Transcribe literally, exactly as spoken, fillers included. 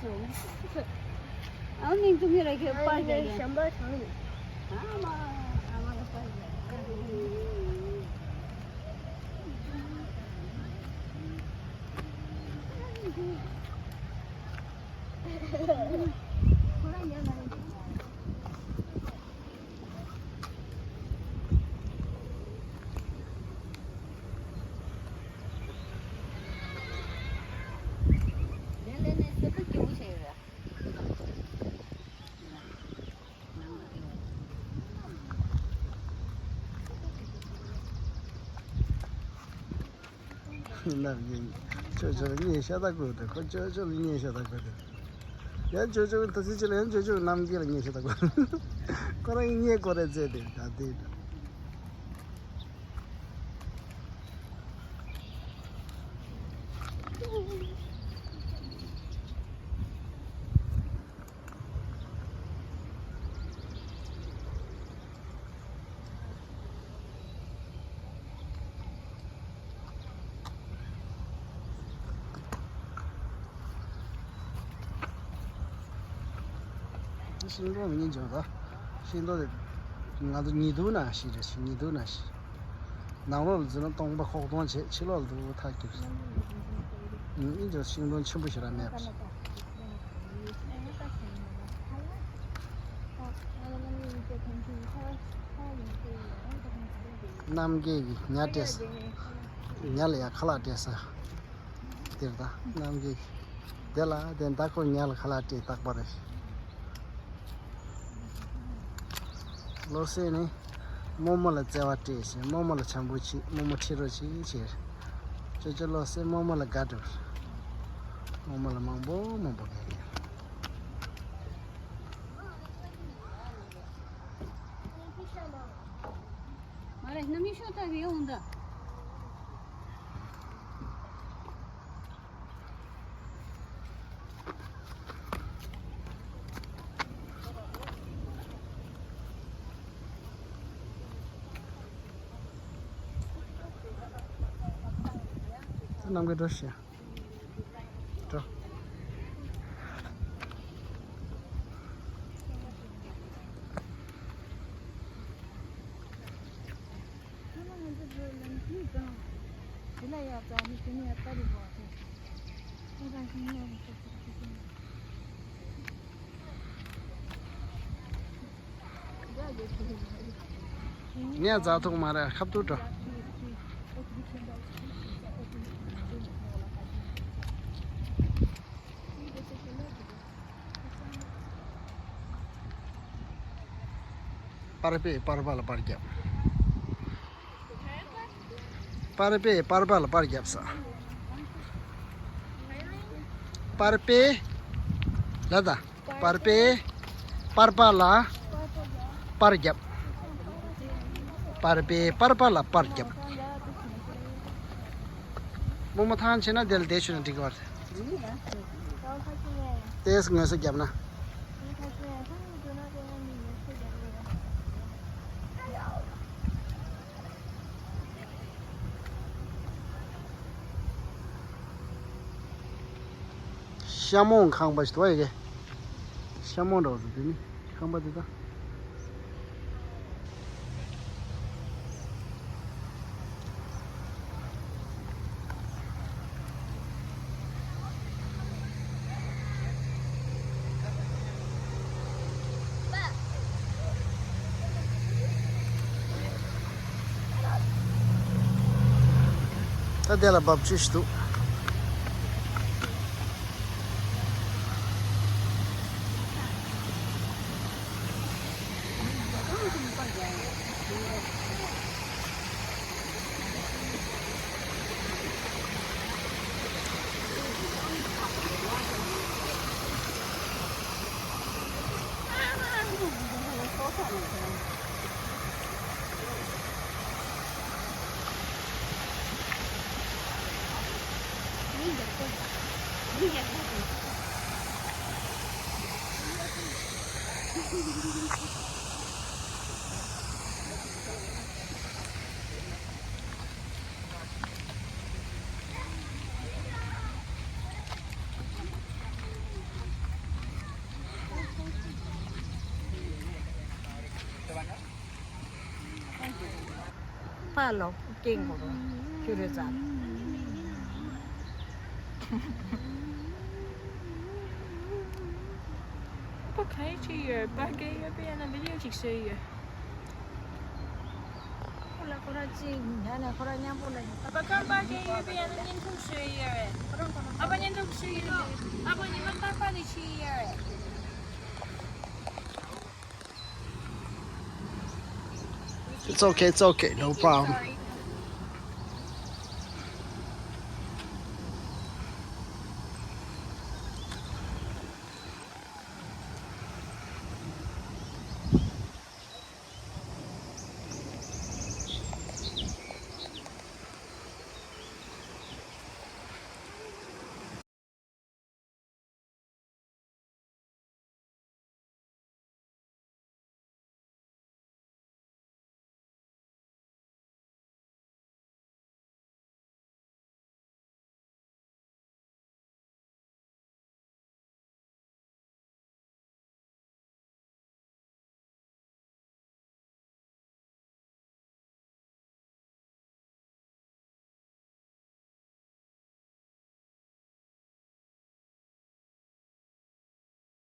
ཨ་མིང་ཐུག་ཡོད་ར་ཁྱོད་པར་རྒྱག་ཡ། ཞམ་པ་གང་ཡིན། ཨ་མ། ཨ་མ་ལ་པར་རྒྱག་ནམ་རྒྱུན་ཅོ་ཅོ་ལ་བརྙས་ཤ་སྟག་དགོས་ཏེ། ཁོ་ཅོ་ཅོ་ལ་བརྙས་ཤ་སྟག་དགོས་ཏེ། ཡང་ཅོ་ཅོ་ད་སི་ཅི་ལ་ཡང་ཅོ་ཅོ་ནམ་རྒྱུན་ལ་བརྙས་ཤ་སྟག་དགོས། ཁོ་རང་གི་བརྙས་དགོས་རེད་ཟེར་ཏེ་ད་དེ། ཤིང་སྡོང་མི་ཉན་བྱུང་ད། ཤིང་སྡོང་དེ་ང་ཚོ་ཉི་གདུགས་ནང་བཞིན་རེད། ཉི་གདུགས་ནང་བཞིན། ནང་ལོགས་ལ་འཛུལ་ན་སྟོང་པ་ཁོག་སྟོང་བྱེད། ཕྱི་ལོགས་ལ་འདུག་ཐག་གིར། ཨིན་ཅི་ཤིང་སྡོང་ཆེན་པོ་ཞིག་ར་མེད་པ་ཞིག་གནམ་སྐས་ཀྱི་ཉ་སྤྲད་ས། ཉ་ལ་ཡ་ཁ་ལག་སྤྲད་ས། འདིར་ད་གནམ་གྱི་དེ་ལ་དེ་ད་ཁོ་ཉ་ལ་ཁ་ལག་སྤྲད་རྟག་པ་རེད། བློ་གསལ་ནི་རྨོ་མོ་ལ་བརྩེ་བ་སྤྲད་ཞེས། རྨོ་མོ་ལ་བྱམས་པོ་བྱེད། རྨོ་མོ་ཁྲིད་རོགས་བྱེད་ཅེས། ཅོ་ཅོ་བློ་གསལ་རྨོ་མོ་ལ་དགའ་འགྲོ། རྨོ་མོ་ལ་མང་པོ་མང་པོ་དགའ་གི། མ་རེད། རྣམ་གཡེང་ཤོག་ལྟ་གི་ཡོང་ད། རྣམ་རྒྱལ་འགྲོ་ཤིག་འགྲོ། ངས་རྫ་ཐོག་མ་རེད། ཁ་ཐུག་འགྲོ། པར་པས་པར་པ་ལ་པར་བརྒྱབ། པར་པས་པར་པ་ལ་པར་བརྒྱབ་ས། པར་པས་ལ་ད། པར་པས་པར་པ་ལ་པར་བརྒྱབ། པར་པས་པར་པ་ལ་པར་བརྒྱབ། རྨོ་མོ་ཐང་ཆད་ན་དེ་ལ་བསྡད་ཆོག་ན་འགྲིག་གི་བར། ཏེས་ངོས་སུ་བརྒྱབ་ན། ཤ་མོང་ཁང་པ་ཞིག་འདུག་ཡ་གི། ཤ་མོང་འདྲ་བོ་འདུག་དེ་ནི་ཁང་པ་དེ་ད། ད་དེ་ལ་འབབ་ཆུ་ཞིག་འདུག་ལོ་སྐྱེན་གོ་རོ་ཁྱོད་རེ་ཙ། ཨ་ཕ་ག་རེ་བྱེད་ཡོད། པ་རྒན་ཡོད་པས་ཡང་ན་བི་ཌི་ཡོ་ཅིག་བཟོས་ཡོད། ཁོ་ལ་ཁོ་རང་གཅིག་ཉལ་ནས་ཁོ་རང་མཉམ་པོ་ལ་ཡོད། ཨ་ཕ་ཁམས་པ་རྒན་ཡོད་པས་ཡང་ན་བརྙན་ཐུང་བཟོས་ཡོད་རེད། ཨ་ཕ་བརྙན་ཐུང་བཟོས་ཡོད། ཨ་ཕ་ཉི་མ་རྟག་པར་ནས་བྱེད་ཡོད་རེད། It's okay, it's okay, no problem.